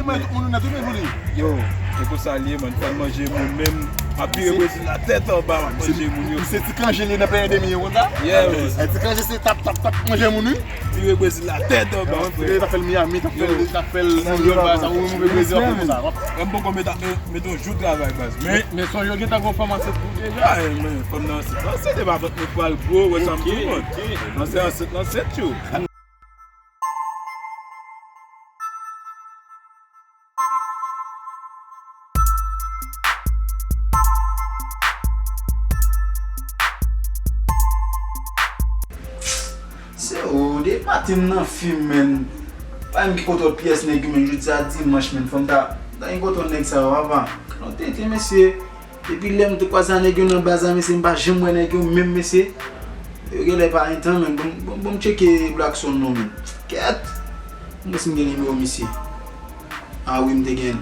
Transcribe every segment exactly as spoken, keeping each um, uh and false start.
Mwen, tout moun nèt, wi, men pou li. Yo, se konsa l ye, man. Fò n manje moun menm. M ap vire Brezil la tèt anba, m ap manje moun yo. Se ti kanje li nan plen de mil konsa? Yeah, man. E ti kanje se tap, tap, tap, manje moun, wi. Vire Brezil la tèt anba, frè. Li ta fè l Miami, ta fè l, ta fè l New York, bagay sa, ou rive Brezil, ap fè konsa. Mwen poko mete, mete yon jou travay, baz. Men, men son yo gentan gon fanm ansent pou deja. Ay, men, fanm nan ansent. Ansent, e pa vant mwen pral gwo, wè sa m di, man. Nan se ansent, nan ansent, yo. Se ou, de maten m nan fim, menn. Pa menm ki kote w pyès nèg yo, menn, jodi a dimanch, menn, fò m ta, ta gen kote w nèg sa yo, papa. Kalon tenten, mesye. Depi lè m te kwaze a nèg yo nan baz la, mesye, m pa janm wè nèg yo menm, mesye. Yo genlè pa gen tan, menn. Bon, bon, bon, m tcheke Blackson non, menn. Kèt! M panse m gen nimewo misye. A wi, m te gen.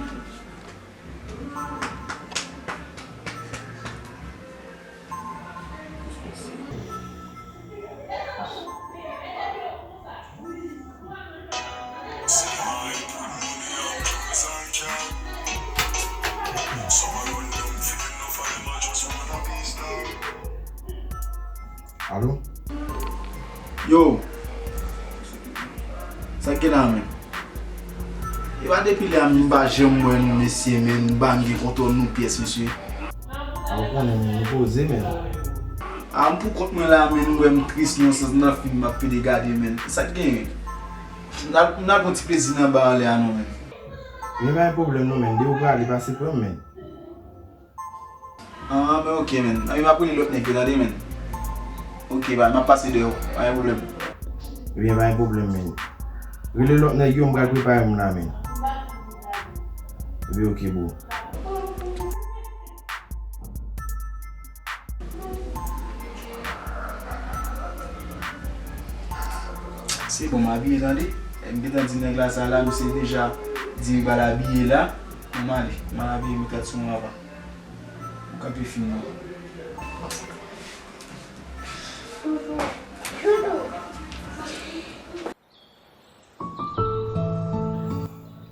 Alo? Yo! Sa k gen la, menn? E pa depi lè a m pa janm wè nou, mesye, menn, m pa menm gen kontwòl nou pyès, mesye. A, ou konnen, menn, nou poze, menn. A, m pou kont mwen la, menn, m wè m tris nan sans nan fim m ap pede gade, menn. Sa k genyen? M t al, m t al pran ti plezi nan ba anlè a non, menn. Men pa gen pwoblèm non, menn. Depi w prale, pase pran m, menn. An, men oke, menn. Anben, m ap rele lòt nèg yo, tande, menn. Oke, bay, m ap pase dèyè w. Pa gen pwoblèm. Ebyen, pa gen pwoblèm, menn. Rele lòt nèg yo, m pral prepare m la, menn. Ebyen, oke, bro. Se bon, m abiye, tande. M gentan di nèg la sa la, misye deja di m pral abiye la. Bon, m ale. M al abiye, m ret sou mwen apa. Ou kanpe fim nan.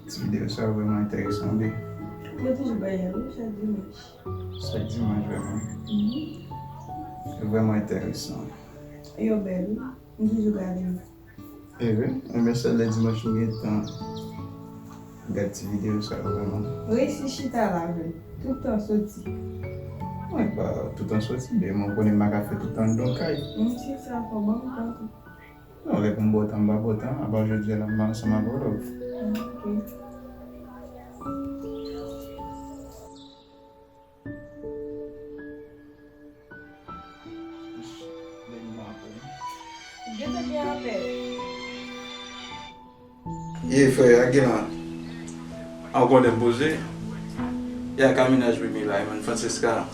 Ti videyo sa yo vrèman enteresan, wi. Yo toujou bay yo, wi, chak dimanch. Chak dimanch, vrèman. Mhm. Yo vrèman enteresan. Yo bèl, wi. M toujou gade yo. E vre? Enben, sèl lè dimanch m gen tan gad ti videyo sa yo vrèman. Resi chita la, vre. Tout tan soti. Mwen pa tout tan soti, men mwen konnen m pa ka fè tout tan anndan kay. Mm, se sa, fò ban m tan tou. Non, lè pou m ba w tan, m pa ba w tan. Apa jodi a la, m ansanm avè w, love. Ah, ok. Gentan gen apèl. Ye, frè, a gen la. A, w konnen m poze. Ya, ka mennaj Mimi la, e mwen Francesca.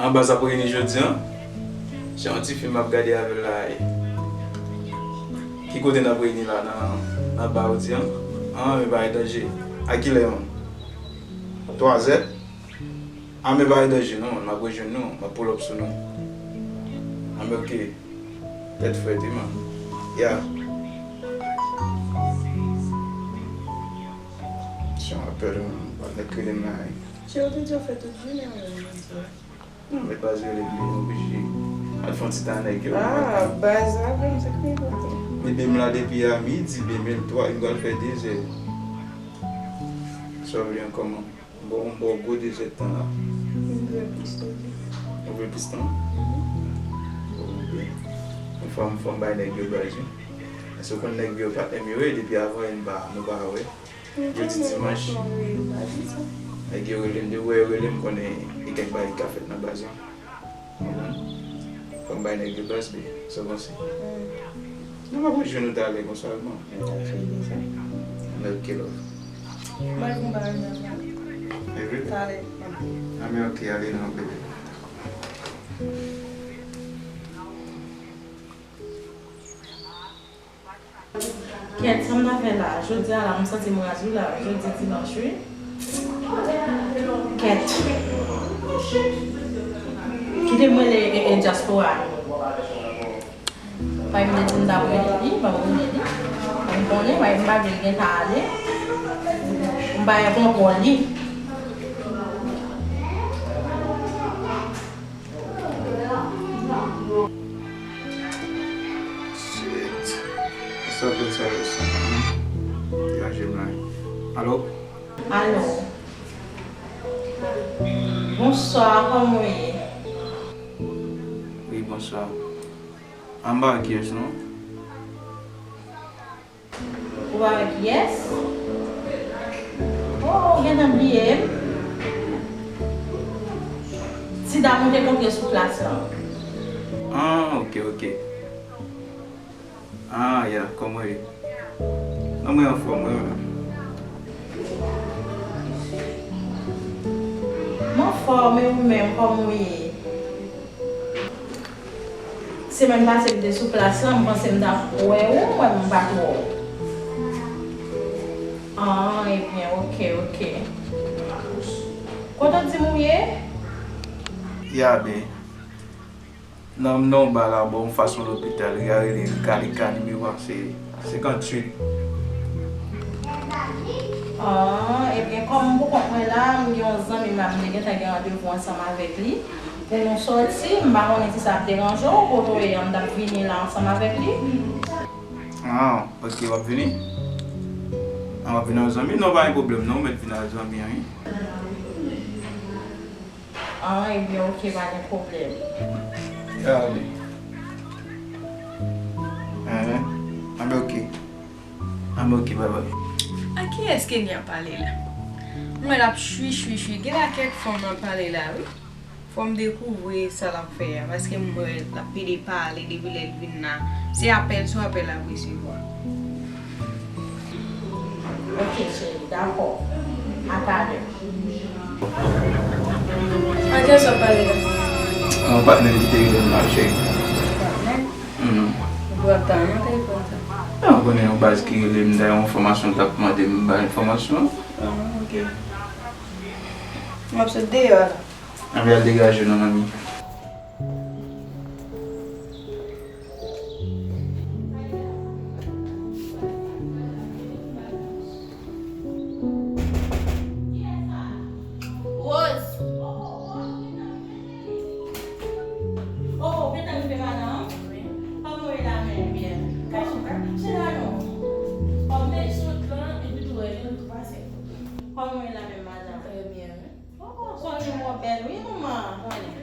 An baz ap reyini jodi an. Se yon ti fim m ap gade avè l la, e. Ki kote n ap reyini la, nan, nan ba ou di an? An, men pa gen danje. A kilè, man? Twazè? A, men pa gen danje, non, m ap rejwenn nou, m ap pull up sou nou. A, men oke. Tèt frèt, wi, man. Ya. Se yon apèl, man, patnè k rele m la, wi. Che, ou te di w fè tout jounen, wi, jodi a. Non, men baz rele m, m oblije al fè yon ti tan nèg yo. Ah, baz la, men sa k pi enpòtan. Li bem la depi a midi, bem l twa, li pral fè de zè. Sa w vle ankò, man? Bon, m ba w gwo de zè tan la. M vle plis tan. Ou vle plis tan? Mhm. Bon, byen. Fò m, fò m bay nèg yo baz, wi. Paske w konn nèg yo patnè m yo ye, depi avan yè m pa, nou pa wè. Yo di dimanch. Nèg yo rele m, depi w wè yo rele m, konnen e kèk bagay ki ka fèt nan baz lan. Konprann? Fò m bay nèg yo baz, byen. Sa w panse? Non, m ap rejwenn ou talè, bonswa, man. Mèt kilò. Mwen konn bagay nan. E vre? Talè. A, men oke, ale non, bebe. Kèt, sa m ta fè la? Jodi a la, m santi m raz wi la. Jodi dimanch wi. Kèt. Kite m rele e, e, dyaspora. Paske m te di m t ap rele li, m ap rele li. M konnen, paske m pa vle l gentan ale. M pa gen kontwòl li. Shit. Sa apèl sa yo sa? Degaje m la. Alo? Alo. Bonswa, kòman w ye? Wi, bonswa. An ba kiyès non? Ou pa wè kiyès? Oh, ou gentan bliye m? Ti dam ou te kontre sou plas lan. Ah, ok, ok. Ah, ya, kòman w ye? Non, mwen anfòm, wi, mwen menm. M anfòm, e ou menm, kòman w ye? Semèn pase m te sou plas lan, m panse m t ap wè ou, mwen m pa t wè w. Ah, ebyen, ok, ok. Kote w di m ou ye? Ya, ben, nan m nan yon ba la bò, yon fason lopital, yo rele Kalika, nimewo a se senkanntuit. Ah, ebyen, kòm m pou kont mwen la, m gen yon zanmi m la, m te gentan gen randevou ansanm avèk li. Pou nou sòti, m pa konnen si sa ap deranje w, kote w ye an, m t ap vini la ansanm avèk li. Ah, ok, w ap vini? Ah, w ap vini ak zanmi? Non, pa gen pwoblèm, non, ou mèt vini ak zanmi an, wi. Ah, ebyen, ok, pa gen pwoblèm. Ya, wi. Enhen. Anben, ok. Anben, ok, bye bye. A kiyès Kenny ap pale la? M wè l ap chwi, chwi, chwi. Gen la kèk fanm l ap pale la, wi. Fò m dekouvri sa l ap fè a, paske m wè l ap pede pale depi lè l vin la. Se apèl sou apèl l ap resevwa. Ok, cheri, dakò. A talè. Ak kiyès w ap pale la? Yon patnè m ki te rele m la, cheri. Patnè? Mhm. Ou ap ta nan telefòn sa? Non, ou konnen yon baz ki rele m, dayè yon enfòmasyon l t ap mande m, m bay enfòmasyon. Ah, ok. M ap sot deyò la. Ann al degaje w non, manmi. Rose! Oh, ou gentan rive, madanm? Kòman w ye la menm? Byen. Kòman w ye la non? Kòman w ye la menm, madanm? Trè byen, wi. Oh, oh, konnen mwen bèl, wi, manman. Mwen konnen.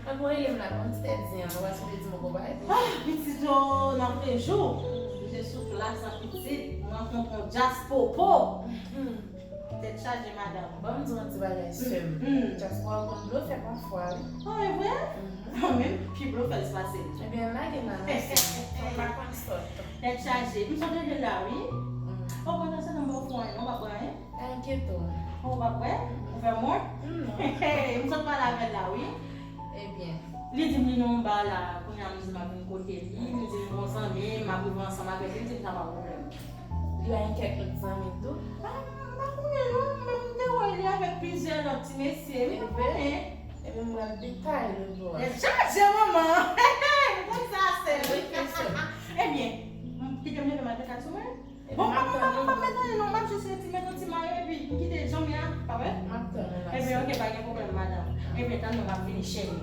Mwen pou rele m la, bon, ti tèt zen an, nou pa sou te di m ankò bagay. Ah, pitit, oh, nan prejou. M te sou plas la, pitit, m rankontre yon djaspopo. Tèt chaje, madanm. Ban m di w yon ti bagay, sè m. Djaspora konn blofè pafwa, wi. Oh, e vre? Mwen menm, pi blofèz pase m. Ebyen, lage m la, non, sè m. Fò m pa konn sòt. Tèt chaje. M sot rele la, wi. Oh, pandan se tan m pa fè anyen, non, pa pran anyen. Pa enkyete w. Ou pa kwè? Ou fè mwen? Non. M sot pale avè l la, wi. Ebyen. Li di m li nan yon ba la, kounye a m di m ap vin kote li, li di m gon zanmi, m ap rive ansanm avèk li, li di m sa pa pwoblèm. Li pa gen kèk lòt zanmi tou? Ah, m pa konnen non, men m te wè li avèk plizyè lòt ti mesye, wi, m pa konnen. Ebyen, m pral detay lòt bò a. Tèt chaje, manman! M konn sa, sè m. Wi, sè m. Ebyen, kite m leve m al fè kay sou mwen. Bon, m ap tann ou. M ap met anyen non, m ap jis retire met yon ti mayo epi m kite jan m ye a, pa vre? M ap tann ou la. Ebyen, ok, pa gen pwoblèm, madanm. Ebyen, tann ou, m ap vini, cheri.